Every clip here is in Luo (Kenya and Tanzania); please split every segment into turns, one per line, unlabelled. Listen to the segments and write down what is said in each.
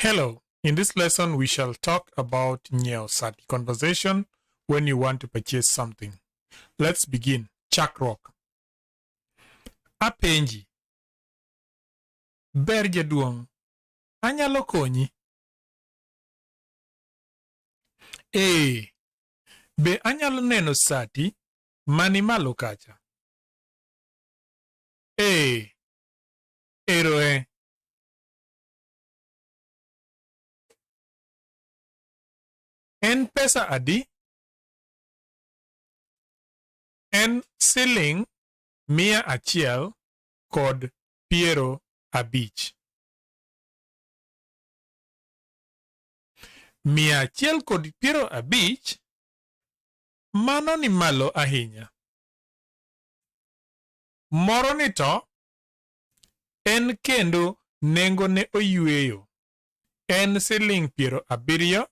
Hello, in this lesson we shall talk about nyiewo sati conversation when you want to purchase something. Let's begin. Chakruok. Apenji. Ber jaduong', anyalo konyi? Ee, be anyalo neno sati mani malo kacha? Ee, ero e. En pesa adi? En siling 150. 150? Mano ni malo ahinya. Moro ni to en kendo nengone oyueyo. En siling 75.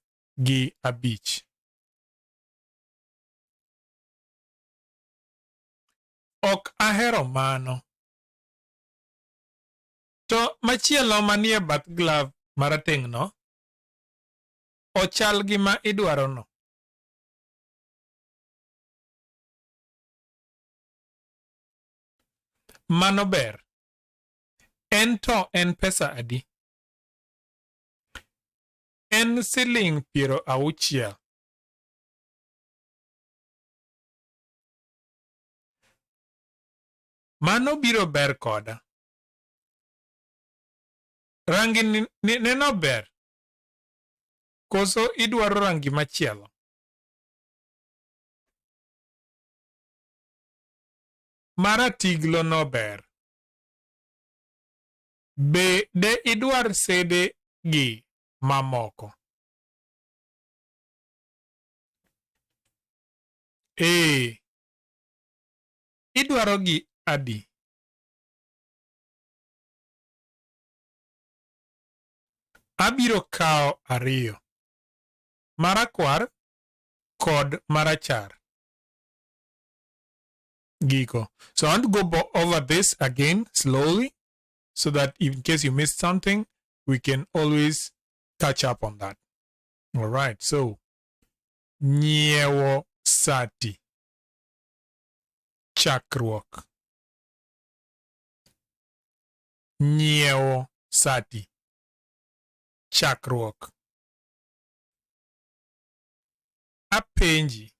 Ok ahero mano. To machielo manie bath glove marateng'no, ochal gi ma idwarono. Mano ber. En to en pesa adi? En siling 60. Mano biro ber koda. Rangi neno ber? Koso idwaro rangi machielo? Maratiglo no ber. Be de idwar sede gi mamoko? Ee. Idwaro gi adi? Abiro kawo ariyo. Marakwar kod marachar. Giko. So I want to go over this again slowly so that in case you missed something, we can always catch up on that. All right. So, nyiewo sati. Chakruok. Nyiewo sati. Chakruok. Apenji.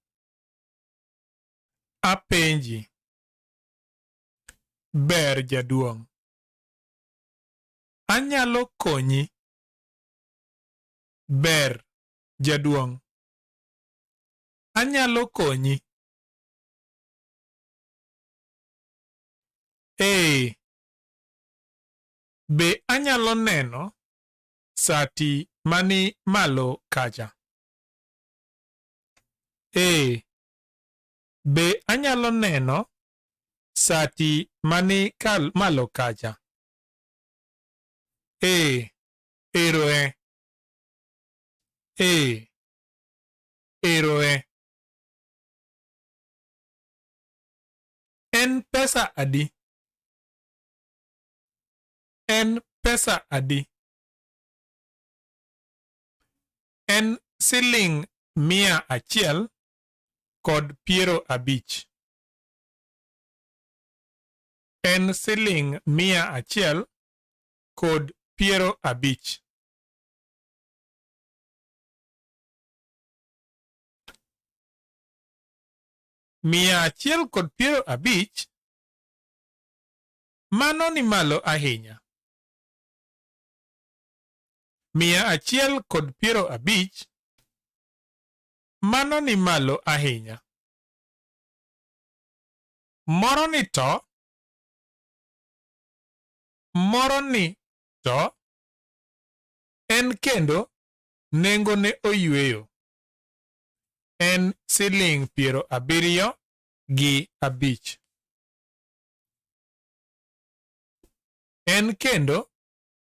Apenji. Ber jaduong'. Anyalo konyi? Ber jaduong'. Anyalo konyi? Ee. Be anyalo neno sati mani malo kacha? Ee. Be anyalo neno sati mani malo kacha? Ee, ero e. Ee, ero e. En pesa adi? En pesa adi? En siling 150. En siling 150. 150? Mano ni malo ahinya. 150? Mano ni malo ahinya. Moro ni to, moro ni to, en kendo nengone oyueyo. En siling 75. En kendo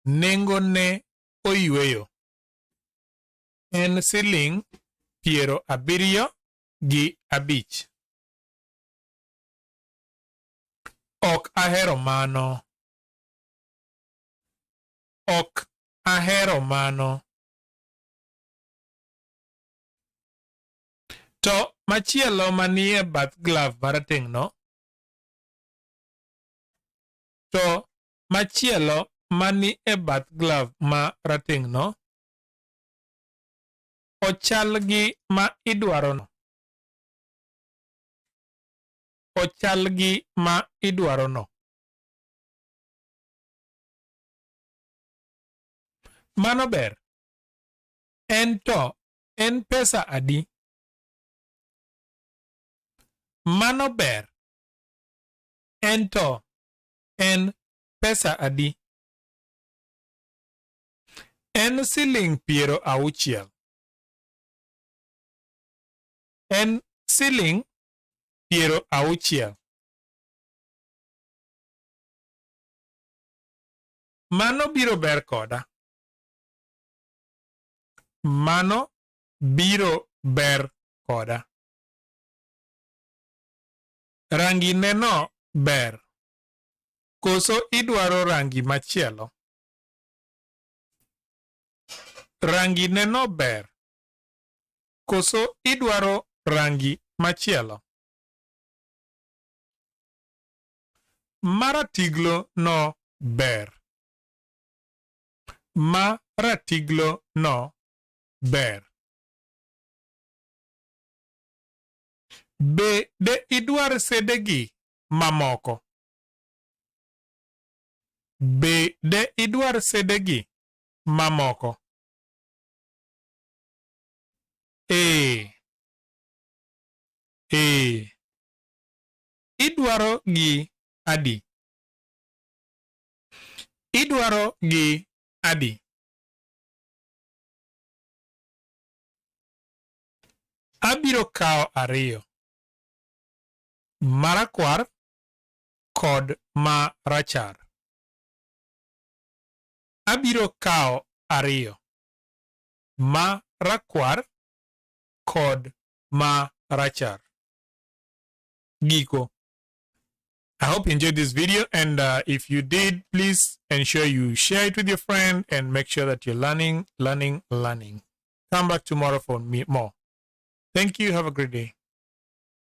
nengone oyueyo. En siling 75. Ok ahero mano. Ok Ahero mano. To machielo manie bath glove marateng'no. To machielo mani e bath glove ma rateng'no ochal gi ma idwarono. Ochal gi ma idwarono. Mano ber. En to en pesa adi? Mano ber. En to en pesa adi? En siling 60. En siling 60. Mano biro ber koda. Mano biro ber koda. Rangi neno ber. Koso idwaro rangi machielo? Rangi neno ber. Koso idwaro rangi machielo? Maratiglo no ber. Maratiglo no ber. Be de idwar sedegi mamoko? Be de idwar sedegi mamoko? Ee. Ee. Idwaro gi adi? Idwaro gi adi? Abiro kawo ariyo. Marakwar kod ma rachar. Abiro kawo ariyo. Ma rakwar kod ma rachar. Giko. I hope you enjoyed this video, and if you did, please ensure you share it with your friend and make sure that you're learning, learning, learning. Come back tomorrow for me more. Thank you. Have a great day.